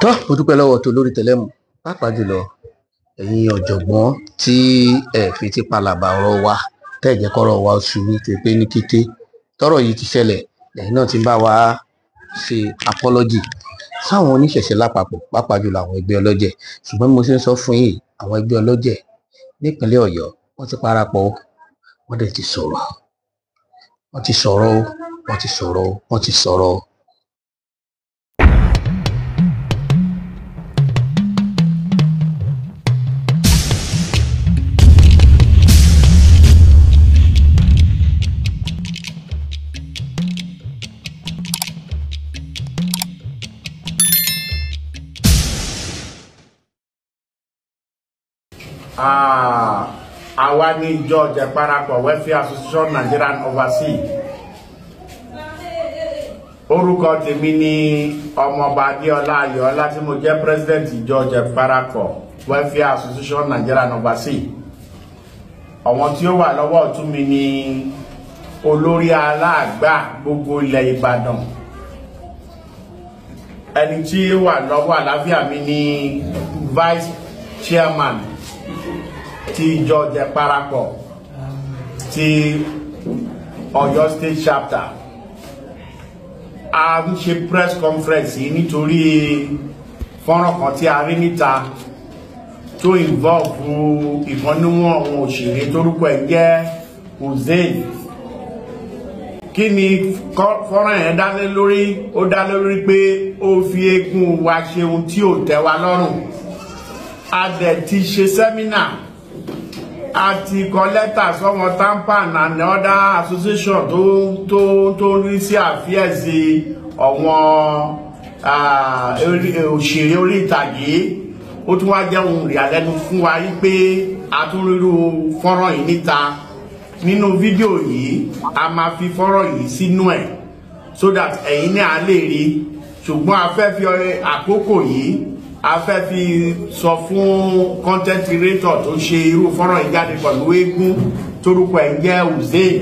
Tó, mo dúpẹ́ lọ́wọ́ tó lórí tẹlẹ́mù, pàápàá jùlọ ẹ̀yin ọ̀jọ̀gbọ́n tí ẹ fi ti palàbà ọ̀rọ̀ wa, tẹ́ ẹ̀ jẹ́ kọ́rọ̀ wa ṣubú, tó pé ní kété tọ́rọ̀ yìí ti ṣẹlẹ̀, ẹ̀yin náà ti ń bá wa ṣe apology sáwọn oníṣẹ̀ṣe lápapọ̀, pàápàá jùlọ àwọn ẹgbẹ́ ọlọ́jẹ̀. Ṣùgbọ́n bí mo ṣe ń sọ fún yín, àwọn ẹgbẹ́ ọlọ́jẹ̀ nípínlẹ̀ Ọ̀yọ́, wọ́n ti parapọ̀ o, wọ́n dẹ̀ ti sọ̀rọ̀, wọ́n ti sọ̀rọ̀ o, wọ́n ti sọ̀rọ̀ o, wọ́n ti sọ̀rọ̀ o. Àwa ní ìjọ Ìjẹ̀parapọ̀ Welfare Association Nigerian Overseas. Orúkọ tèmi ni Ọmọọba Adéọlá Ayọ̀ọ́lá, tí mo jẹ́ president ìjọ Ìjẹ̀parapọ̀ Welfare Association Nigerian Overseas. Àwọn tí ó wà lọ́wọ́ ọ̀tún mi ni olórí aláàgbà gbogbo ilẹ̀ Ìbàdàn. Ẹni tí ó wà lọ́wọ́ àlàáfíà mi ni vice chairman ti ìjọ Ìjẹ̀parapọ̀ ti Ọ̀yọ́ State Chapter. A ń ṣe press conference yìí nítorí fọ́nrán kan tí a rí níta tó involve ìkan nínú àwọn òṣèré torúkọ ẹ̀ jẹ́ Hussein. Kí ni fọ́nrán yẹn dá lé lórí? Ó dá lórí pé ó fi eégún wa ṣe ohun tí ò tẹ́ wa lọ́rùn. A dẹ̀ ti ṣe sẹ́mínà, a ti kọ lẹ́tà sọ́wọ́n TAMPAN and other association tó tó tó ń rí sí àfíẹ́sì àwọn òṣèré orí ìtàgé. Ó tún wá jẹ́ ohun ìyàlẹ́nu fún wa wípé a tún rírú fọ́nrán yìí níta. Nínú fídíò yìí, a máa fi fọ́nrán yìí sínú ẹ̀ so that ẹ̀yin náà lè rí. Ṣùgbọ́n a fẹ́ fi àkókò yìí, a fẹ́ fi sọ fún content creator tó ṣe irú fọ́nrán yìí jáde pẹ̀lú eégún torúkọ ẹ̀ ń jẹ́ Hussein.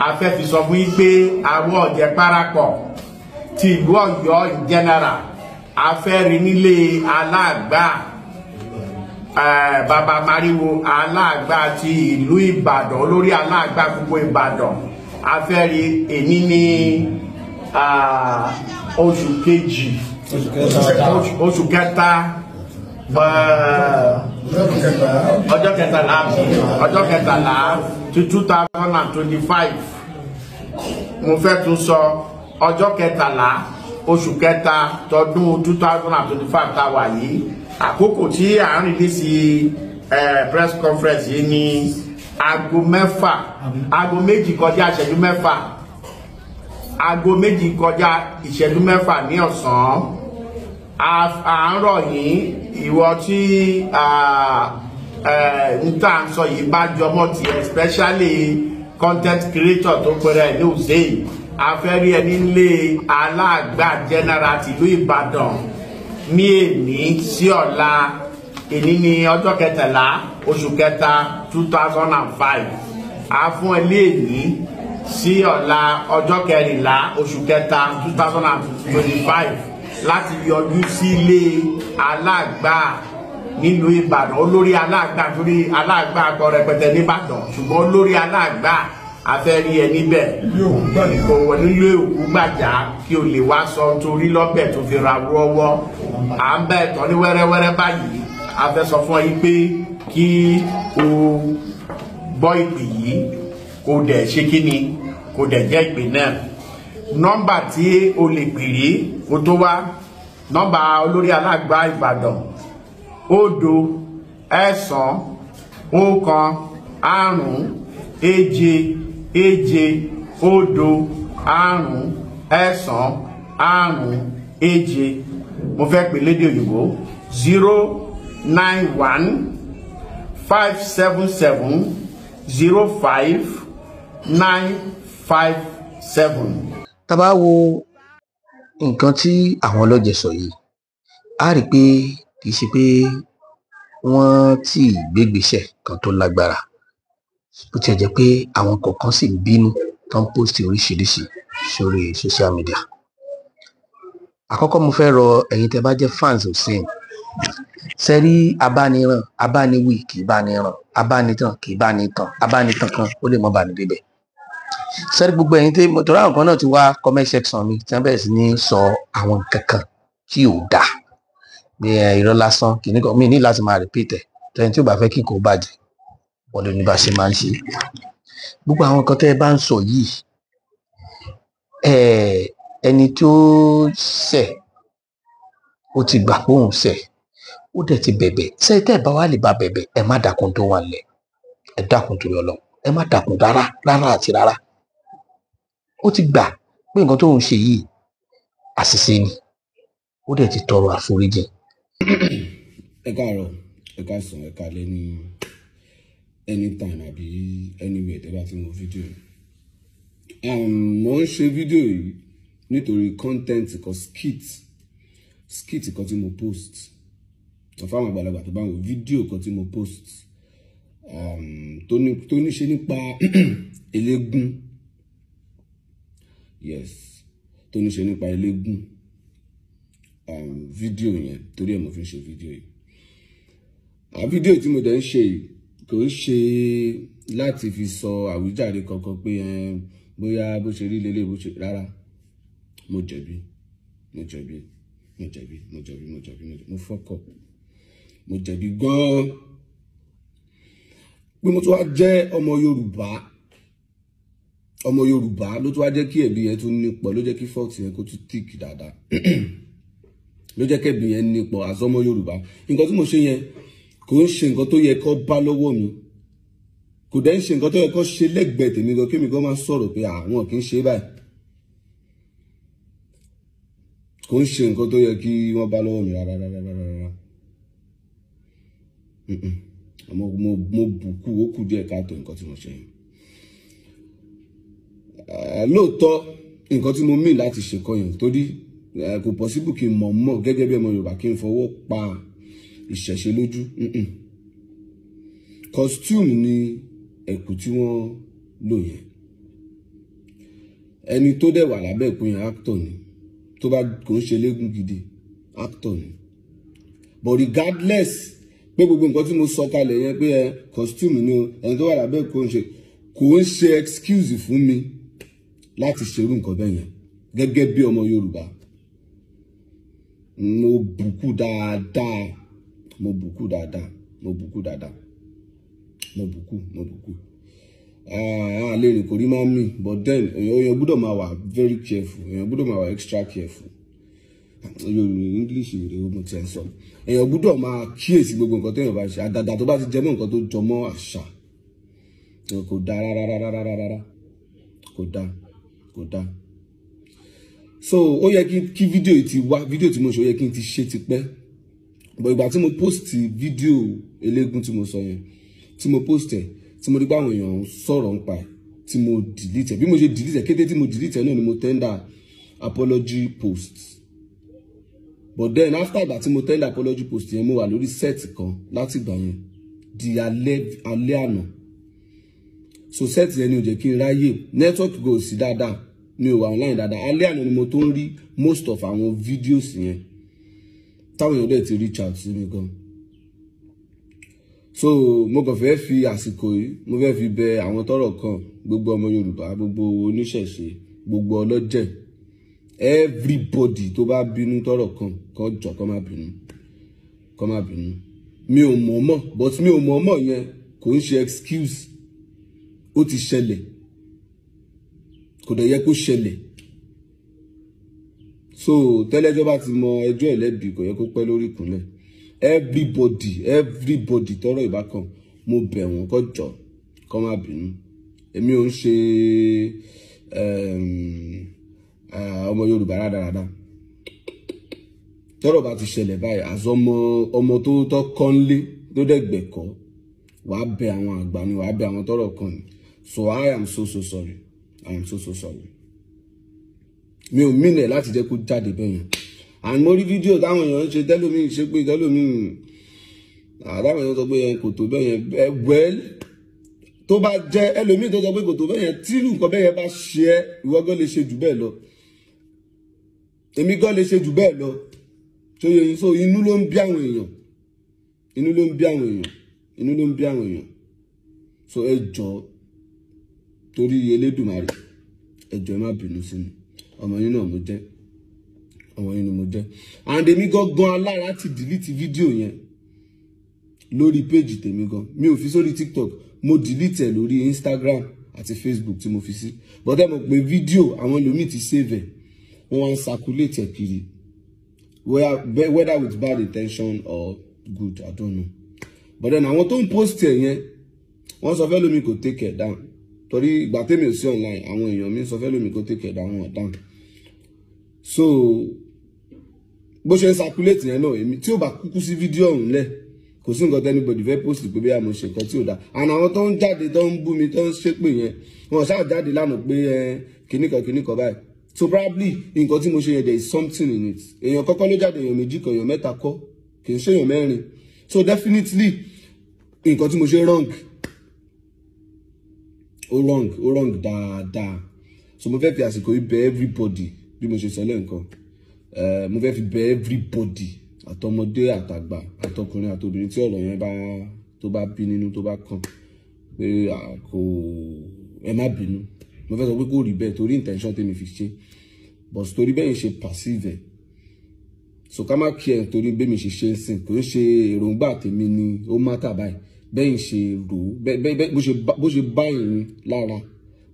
A fẹ́ fi sọ fún yín pé àwọn Ìjẹ̀parapọ̀ ti ìlú Ọ̀yọ́ in general, a fẹ́ rí nílé aláàgbà bàbá Mariwo, aláàgbà ti ìlú Ìbàdàn, olórí aláàgbà gbogbo Ìbàdàn. A fẹ́ rí èní ní oṣù kejì, oṣù kẹta, ọjọ́ kẹtàlá, ọjọ́ kẹtàlá ti 2025. Mo fẹ́ tún sọ, ọjọ́ kẹtàlá oṣù kẹta tọdún 2025 tá a wà yìí. Àkókò tí à ń release press conference yìí ní aago 6, aago 2 kọjá ìṣẹ́jú 6, aago 2 kọjá ìṣẹ́jú 6 ní ọ̀sán. À ń rọ̀ yín, ìwọ tí n tá à ń sọ yìí bá jọmọ́ ti, especially content creator tó pẹ̀rẹ̀ ní Hussein, a fẹ́ rí ẹni nílé aláàgbà general tìlú Ìbàdàn ní èní sí ọ̀la. Èní ní ọjọ́ kẹtàlá oṣù kẹta 2005. A fún ẹ ní èní sí ọ̀la ọjọ́ kẹrìnlá oṣù kẹta 2025 láti yọjú sílé aláàgbà nílùú Ìbàdàn, olórí aláàgbà, torí aláàgbà kọ rẹpẹtẹ nìbàdàn, ṣùgbọ́n olórí aláàgbà, a fẹ́ rí ẹ níbẹ̀ kò wọ nílé òkú gbàjà kí o lè wá sọ torí lọ́bẹ̀ tó fi ra wọ́wọ́. À ń bẹ̀ tọ́ ní wẹ́rẹ́wẹ́rẹ́ báyìí. A fẹ́ sọ fún ọ yìí pé kí o gbọ́ ìpè yìí, kò dẹ̀ ṣe kí ni, kò dẹ̀ jẹ́ ìpè náà. Nọ́mbà tí o lè pè rí kó tó wá, nọ́mbà olórí aláàgbà Ìbàdàn: 0 9 1 5 7 7 0 5 9 5 7. Mo fẹ́ pè lédè òyìnbó: 091 5 7 7 0 5 9 5 7. Tá bá wo nǹkan tí àwọn ọlọ́jẹ̀ sọ yìí, á rí i pé kì í ṣe pé wọ́n tí ì gbégbèsè kan tó lágbára, bó tiẹ̀ jẹ́ pé àwọn kọ̀ọ̀kan sì ń bínú tó ń post oríṣiríṣi sórí social media. Àkọ́kọ́, mo fẹ́ rọ ẹ̀yin tẹ́ bá jẹ́ fans Hussein. Sẹ́rí, abániran abániwí kì í bá ní ràn, abánitàn kì í bá ní tàn, abánitàn kan ó lè mọ́ bá ní débẹ̀. Sẹ́rí, gbogbo ẹ̀yin tí mo torí àwọn kan náà ti wá comment section mi tí wọ́n bẹ̀rẹ̀ sí ní sọ àwọn nǹkan kan tí ò dáa bí ẹ irọ́ lásán kìíní kan. Mi ní láti máa repeat ẹ̀. Tẹ́ni tí ò bá fẹ́ kí nǹkan ó bàjẹ́, wọ́n lè ní bá ṣe máa ń ṣe. Gbogbo àwọn nǹkan tẹ́ ẹ bá ń sọ yìí, ẹni tó ṣẹ̀, ó ti gbà pé òun ṣẹ̀, ó dẹ̀ ti bẹ̀bẹ̀. Ṣé tẹ́ ẹ bá wá lè bá bẹ̀bẹ̀, ẹ má dákun tó wà nílẹ̀. Ẹ dákun torí Ọlọ́run, ẹ má dákun rárá rárá àti rárá. Ó ti gbà pé nǹkan tóun ṣe yìí àṣìṣe ni, ó dẹ̀ ti tọrọ àforíjì. Ẹ káàárọ̀, ẹ káàsán, ẹ káalẹ́ ní anytime àbí anywhere tẹ́ bá ti wo fídíò yìí. Mo ń ṣe fídíò yìí nítorí content kan, skit kan tí mo post fáwọn àgbàlagbà tó bá ń wo fídíò kan tí mo post tó ní ṣe nípa eléégún. Yes, tó ní ṣe nípa eléégún. Fídíò yẹn, torí ẹ̀ mo fi ń ṣe fídíò yìí. Àwọn fídíò tí mo dẹ̀ ń ṣe yìí kò ń ṣe láti fi sọ àwíjàre kankan pé bóyá bó ṣe rí lélẹ̀ bó ṣe rárá. Mo jẹ̀bi, mo jẹ̀bi, mo jẹ̀bi, mo jẹ̀bi, mo jẹ̀bi, mo jẹ̀bi, mo fuck up, mo jẹ̀bi gan-an. Pé mo tún wá jẹ́ ọmọ Yorùbá, ọmọ Yorùbá ló tún wá jẹ́ kí ẹ̀bi yẹn tún nípọ̀, ló jẹ́ kí fault yẹn kó tún thick dáadáa, ló jẹ́ kẹ́bi yẹn nípọ̀. As ọmọ Yorùbá, nǹkan tí mo ṣe yẹn kò ń ṣe nǹkan tó yẹ kó bá lọ́wọ́ mi, kò dẹ̀ ń ṣe nǹkan tó yẹ kó ṣe lẹ́gbẹ̀ẹ́ tèmi gan, kémi gan máa sọ̀rọ̀ pé àwọn kì í ṣe báyìí. Kò ń ṣe nǹkan tó yẹ kí wọ́n bá lọ́wọ́ mi rárá rárá rárá rárá. Àmọ́ mo bùkú, ó kù díẹ̀ káàtó nǹkan tí mo ṣe yẹn. Lóòótọ́, nǹkan tí mo mean láti ṣe kọ́ yẹn, torí kò possible kí n mọ̀ mọ̀ gẹ́gẹ́ bí ọmọ Yorùbá kí n fọwọ́ pa ìṣẹ̀ṣe lójú. Costume ni ẹ̀kú tí wọ́n lò yẹn. Ẹni tó dẹ̀ wà lábẹ́ ẹ̀kú yẹn, actor ni. Tó bá kò ń ṣe léegun gidi, actor ni. But regardless pé gbogbo nǹkan tí mo sọ kalẹ̀ yẹn pé ẹ costume ni o, ẹni tó wà lábẹ́ ẹ̀kú ń ṣe, kò ń ṣe excuse fún mi láti ṣerú nǹkan bẹ́ẹ̀ yẹn gẹ́gẹ́ bí ọmọ Yorùbá. Mo bùkù dáadáa, mo bùkù dáadáa, mo bùkù dáadáa, mo bùkù, mo bùkù. A lè rìn kò rí máa ń mì, but then èèyàn gbọ́dọ̀ máa wà very careful, èèyàn gbọ́dọ̀ máa wà extra careful. Yorùbá English rèé mo ti ẹ̀ ń sọ. Èèyàn gbọ́dọ̀ máa kíyèsí gbogbo nǹkan téèyàn bá ṣe, àdàdà tó bá ti jẹ mọ́ nǹkan tó jọ mọ́ àṣà. Kò dáa rárá rárá rárá rárá, kò dáa, kò dáa. So ó yẹ kí fídíò yìí ti wá. Fídíò tí mo ṣe, ó yẹ kí n ti ṣe tipẹ́, but ìgbà tí mo post fídíò eléégún tí mo sọ yẹn, tí mo post ẹ̀, tí mo rí pé àwọn èèyàn ń sọ̀rọ̀ nípa ẹ̀, tí mo delete ẹ̀, bí mo ṣe delete ẹ̀, kété tí mo delete ẹ̀ náà ni mo tender apology post. But then after ìgbà tí mo tender apology post yẹn, mo wà lórí set kan láti ìgbà yẹn di alẹ́ alẹ́ àná. So set yẹn ni ò jẹ́ kí n ráyè, network go sí dáadáa, mi ò wà online dáadáa. Alẹ́ àná ni mo tó ń rí most of àwọn videos yẹn táwọn èèyàn dẹ̀ ti reach out sí mi gan. So mo kàn fẹ́ fi àsìkò yìí, mo fẹ́ fi bẹ àwọn tọ́rọ̀ kàn, gbogbo ọmọ Yorùbá, gbogbo oníṣẹ̀ṣe, gbogbo ọlọ́jẹ̀, everybody tó bá bínú tọ́rọ̀ kàn, kó jọ̀ọ́, kó má bínú, kó má bínú. Mi ò mọ̀ mọ̀, but mi ò mọ̀ mọ̀ yẹn kò ń ṣe excuse. Ó ti ṣẹlẹ̀, kò dẹ̀ yẹ kó ṣẹlẹ̀. So tẹ́lẹ́jọ́ bá ti mọ ẹjọ́ ẹ̀ lẹ́bi, kò yẹ kó pẹ́ lórí ìkúnlẹ̀. Everybody, everybody tọ́rọ̀ ìbákan, mo bẹ̀ wọ́n, kó jọ̀ọ́, kó má bínú. Èmi ò ń ṣe ọmọ Yorùbá rádaràda. Tọ́rọ̀ bá ti ṣẹlẹ̀ báyìí, àzọmọ ọmọ tó tọ́ kọ́nlé tó dẹ̀ gbẹ̀kọ́, wàá bẹ àwọn àgbà ni, wàá bẹ àwọn tọ́rọ̀ kàn ni. So I am so so sorry, I am so so sorry. Mi ò mean ẹ̀ láti jẹ́ kó jáde bẹ́ẹ̀ yẹn. And mo rí fídíò táwọn èèyàn ń ṣe, tẹ́lómi ṣe pé tẹ́lómi àtàwọn èèyàn sọ pé kò tó bẹ́ẹ̀ yẹn. Well, tó bá jẹ́ ẹlòmíì tó sọ pé kò tó bẹ́ẹ̀ yẹn, tí irú nǹkan bẹ́ẹ̀ yẹn bá ṣe ẹ́, ìwọ gan lè ṣe jù bẹ́ẹ̀ lọ. Èmi gan lè ṣe jù bẹ́ẹ̀ lọ. Tó yẹ yín, so inú ló ń bí àwọn èèyàn, inú ló ń bí àwọn èèyàn, inú ló ń bí àwọn èèyàn. So ẹ jọ̀ọ́, torí Elédùmarè, ẹ jọ̀ọ́, ẹ má bínú sí mi. Ọmọ yín náà mo jẹ́, ọmọ yín ni mo jẹ́. And èmi gangan alára ti delete fídíò yẹn lórí page tèmi gan. Mi ò fi sórí TikTok, mo delete ẹ̀ lórí Instagram àti Facebook tí mo fi sí. But ẹ mọ̀ pé fídíò àwọn ẹlòmíì ti save ẹ̀, wọ́n wá ń circulate ẹ̀ kiri, whether with bad intention or good, I don't know. But then àwọn tó ń post ẹ̀ yẹn, wọ́n sọ fẹ́ lómi kò take it down, torí ìgbà tèmi ò sí online, àwọn èèyàn mi sọ fẹ́ lómi kò take it down, wọn down. So bó ṣe ń circulate yẹn náà, èmi tí ó bá kúkú sí fídíò ọ̀hún lẹ̀, kò sí nǹkan anybody fẹ́ post pé bí mo ṣe nǹkan tí ò dáa. And àwọn tó ń jáde, tó ń bú mi, tó ń ṣépè yẹn, wọn ṣáà jáde lánàá pé ẹ kìnnìkan kìnnìkan báyìí. So probably nǹkan tí mo ṣe yẹn, there is something in it. Èèyàn kọ́kọ́ ló jáde, èèyàn méjì kan, èèyàn mẹ́ta kọ́, kì í ṣe èèyàn mẹ́rin. So definitely nǹkan tí mo ṣe wrong, ó wrong, ó wrong dáadáa. So mo fẹ́ fi àsìkò yìí bẹ̀ everybody, bí mo ṣe sọ lẹ́ǹkan, mo fẹ́ fi bẹ̀ everybody, àtọmọdé àtàgbà, àtọkùnrin àtobìnrin, tí ọ̀rọ̀ yẹn bá tó bá bí nínú, tó bá kàn, pé kò, ẹ má bínú. Mo fẹ́ sọ pé kò rí bẹ́ẹ̀ torí intention tèmi fi ṣe, but torí bẹ́ẹ̀ ṣe perceive ẹ̀. So ká má kí ẹ̀ torí bẹ́ẹ̀ mi ṣe ṣe ń sìn, kò ń ṣe èròǹgbà tèmi ni ó má tà báyìí. Bẹ́ẹ̀ ṣe rò ó, bó ṣe bá ìrìn lára,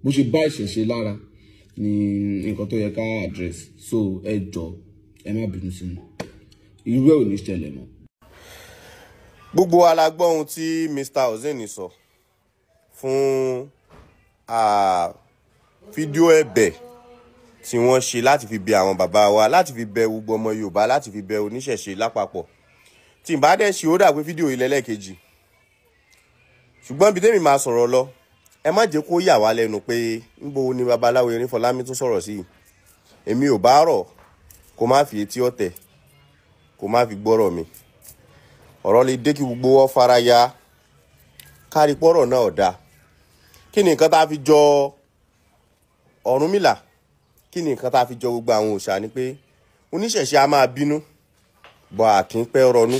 bó ṣe bá ìṣẹ̀ṣe lára ni nǹkan tó yẹ ká address. So ẹ jọ̀ọ́, ẹ má bínú sí mi, irú ẹ̀ ò ní ṣẹlẹ̀ mọ́. Gbogbo wa la gbọ́ ohun tí Mr. Hussein sọ fún fídíò ẹ̀bẹ̀ tí wọ́n ṣe láti fi bẹ àwọn bàbá wa, láti fi bẹ gbogbo ọmọ Yorùbá, láti fi bẹ oníṣẹ̀ṣe lápapọ̀. Tí n bá dẹ̀ ṣe, ó dà pé fídíò yìí lẹ́lẹ́kejì. Ṣùgbọ́n ibi tẹ́mi máa sọ̀rọ̀ lọ, ẹ má jẹ́ kó yà wá lẹ́nu pé níbo ni babaláwo Erinfọlámi tún sọ̀rọ̀ sí. Èmi ò bá rọ̀ kó má fi etí ọ̀tẹ̀, kó má fi gbọ́rọ̀ mi. Ọ̀rọ̀ lè dé kí gbogbo wọn fara ya, kárí pọ́rọ̀ náà ọ̀dà. Kí ni nǹkan tá a fi jọ Ọ̀rúnmìlà? Kí ni nǹkan tá a fi jọ gbogbo àwọn òòṣà? Ni pé oníṣẹ̀ṣe a máa bínú bọ́, àkín pẹ́ rọnú.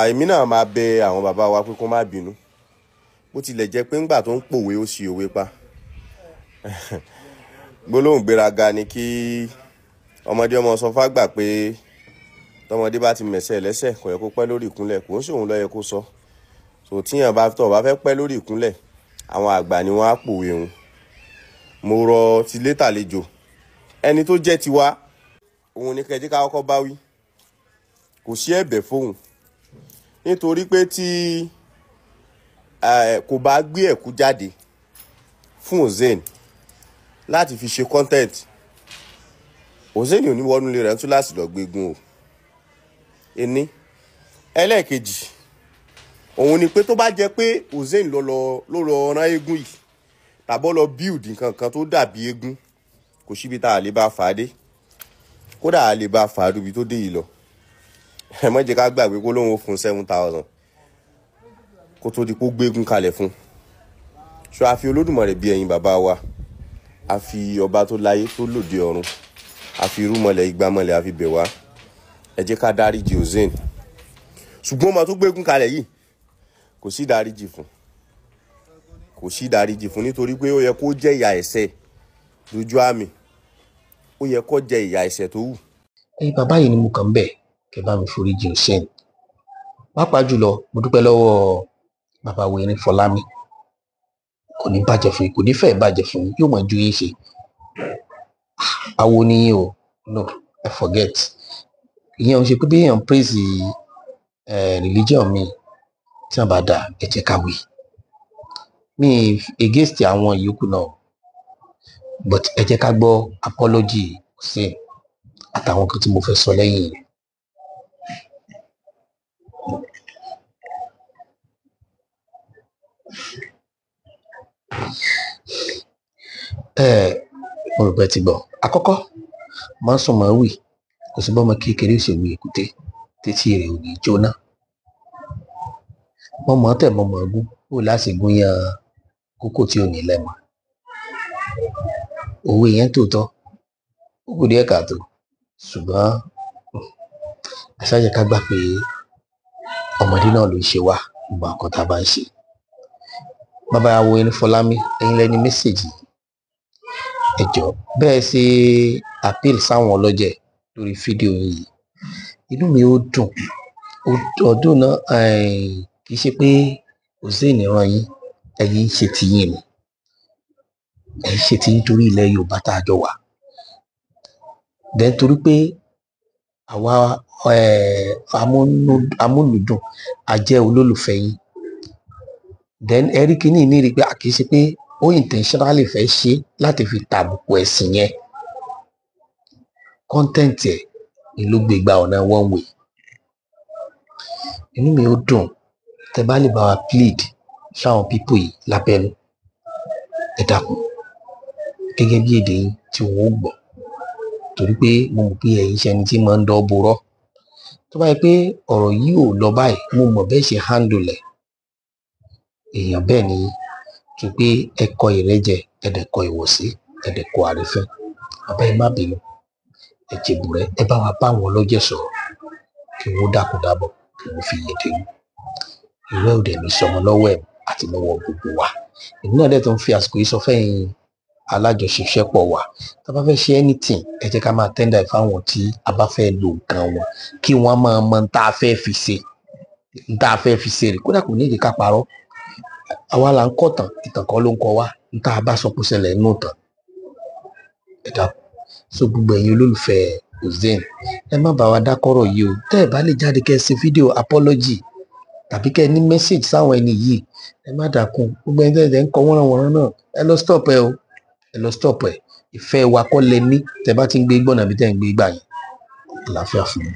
Èmi náà máa bẹ àwọn bàbá wa pé kó má bínú, bó tilẹ̀ jẹ́ pé ńgbà tó ń pòwe, ó ṣì òwe pa. Gbólóhùn gbéraga ni kí ọmọdé ọmọ sọ fágbà pé tọmọdé bá ti mẹ̀sẹ̀ lẹ́sẹ̀, kò yẹ kó pẹ́ lórí ìkúnlẹ̀. Kò ń ṣòun ló yẹ kó sọ. So tíyàn bá tọ̀ bá fẹ́ pẹ́ lórí ìkúnlẹ̀, àwọn àgbà ni wọ́n á pòwe òun. Mo rọ tilé tàlejò, ẹni tó jẹ́ tiwa, òun ní kẹjí ká kọ́kọ́ bá wí. Kò sí ẹ̀bẹ̀ fóun, nítorí pé tí kò bá gbé ẹ̀kú jáde fún Hussein láti fi ṣe content, Hussein ò ní wọnú ilé rẹ̀ ń tún láti lọ gbégun o. Ení ẹlẹ́ẹ̀kejì, òun ni pé tó bá jẹ́ pé Hussein ló lọ rán eégún yìí, tàbọ́ lọ build nǹkan kan tó dàbí eégún, kò síbi tá a lè bá fà á dé. Kódà a lè bá fà á dùbí tó dé yìí lọ. Ẹ má jẹ́ ká gbàgbé kó lóun ó fún 7,000 kó tó di kó gbégun kalẹ̀ fún. Ṣọ àfi Olódùmarè bí ẹ̀yin bàbá wa, àfi ọba tó láyé tó lòdì ọ̀run, àfi irúmọlẹ̀ igbámọlẹ̀, àfi bẹ̀ wá, ẹ jẹ́ ká dáríjì Hussein. Ṣùgbọ́n ọmọ tó gbégun kalẹ̀ yìí, kò sí dáríjì fún, kò sí dáríjì fún, nítorí pé ó yẹ kó jẹ ìyà ẹ̀ṣẹ̀ lójú àmì, ó yẹ kó jẹ ìyà ẹ̀ṣẹ̀ tó wù. Ẹ̀yin bàbá yìí ni mo kàn ń bẹ̀ kẹ́ bá mi foríjì Hussein. Pàápàá jùlọ, mo dúpẹ́ lọ́wọ́ bàbá wo Erinfọlámi. Kò ní bàjẹ́ fún yín, kò ní fẹ́ bàjẹ́ fún yín, yóò mọ̀ ju yín ṣe. Awo ni yín o. No, I forget. Ìyẹn ò ṣe pé bí èèyàn praise religion mi, tí wọ́n bá dà, ẹ jẹ́ ká wí. Mi against àwọn ìyókù náà, but ẹ jẹ́ ká gbọ́ apology Hussein àtàwọn kan tí mo fẹ́ sọ lẹ́yìn yẹn. Ẹ mo rò pé ẹ ti gbọ́. Àkọ́kọ́, máa ń sùn máa wì, kò sí bọ́mọ kékeré ò ṣe wí èkúté títí rẹ̀ ò ní jóná. Mọ̀mọ́ tẹ̀ mọ̀mọ́ gún ó láti gún yan kókó tí ò ní lẹ́mọ̀. Òwe yẹn tòótọ́, ó kù díẹ̀ káàtó. Ṣùgbọ́n ẹ ṣáà jẹ́ ká gbà pé ọmọdé náà ló ń ṣe wá gbogbo nǹkan tá a bá ń ṣe. Bàbá wo Erinfọlámi, ẹ̀yin lẹni message yìí. Ẹ jọ̀ọ́, bẹ́ẹ̀ ṣe appeal sáwọn ọlọ́jẹ̀ lórí fídíò yìí, inú mi ó dùn. Ọdún náà kì í ṣe pé Hussein rán yín, ẹ̀yin ń ṣe tiyín ni, ẹ̀ ń ṣe tiyín torí ilẹ̀ Yorùbá tá a jọ wà. Then torí pé àwa amúlùúdùn a jẹ́ olólùfẹ́ yín. Then ẹ rí kíní ní rí pé kì í ṣe pé ó intentionally fẹ́ ṣe láti fi tàbùkù ẹ̀sìn yẹn. Content ẹ̀ ni ló gbé gba ọ̀nà one way. Inú mi ó dùn tẹ bá lè bá wa plead sáwọn people yìí lábẹ́nú. Ẹ dákun, gẹ́gẹ́ bí èdè yín tí wọ́n ó gbọ́, torí pé mo mọ̀ pé ẹ̀yin ṣe ẹni tí máa ń dán borọ́. Tó bá yẹ pé ọ̀rọ̀ yìí ò lọ báyìí, mo mọ̀ bẹ́ẹ̀ ṣe handle ẹ̀. Èèyàn bẹ́ẹ̀ ni, tó pé ẹ kọ ìrẹ́jẹ, ẹ dẹ̀ kọ ìwọ̀sí, ẹ dẹ̀ kọ àrífín. Bàbá, ẹ má bínú, ẹ jẹ̀bùrẹ́, ẹ bá wa bá àwọn ọlọ́jẹ̀ sọ̀rọ̀ kí wọ́n dákun dábọ̀, kí wọ́n fi yé dé. Irú ẹ̀ ò dẹ̀ ní sọmọ lọ́wọ́ ẹ̀ àti lọ́wọ́ gbogbo wa. Èmi náà dẹ̀ tó ń fi àsìkò yìí sọ fẹ́yìn alájọṣiṣẹ́pọ̀ wa, tá a bá fẹ́ ṣe anything, ẹ jẹ́ ká máa tender ẹ̀ fáwọn tí a bá fẹ́ lo nǹkan wọn, kí wọ́n máa mọ n tá a fẹ́ fi ṣe, n tá a fẹ́ fi ṣe rè. Kódà kò ní ìdí ká parọ́, àwa là ń kọ̀tàn, ìtàn kan ló ń kọ wá, n tá a bá sọ kó ṣẹlẹ̀ nínú ìtàn. Ẹ dákun. So gbogbo ẹ̀yin olólùfẹ́ Hussein, ẹ má bá wa dákọ́rọ̀ yìí o. Tẹ́ ẹ bá lè jáde kẹ́ ẹ ṣe fídíò apology tàbí kẹ́ ẹ ní message sáwọn ẹni yìí, ẹ má dákun. Gbogbo ẹni tẹ́ ẹ ń kọ wọ́nranwọ̀nran náà, ẹ lọ stop ẹ o, ẹ lọ stop ẹ. Ìfẹ́ wa kọ́ lẹ ní tẹ́ bá ti ń gbé gbọ̀nà bí tẹ́ ń gbé gbà yẹn. Àlàáfíà fún yín.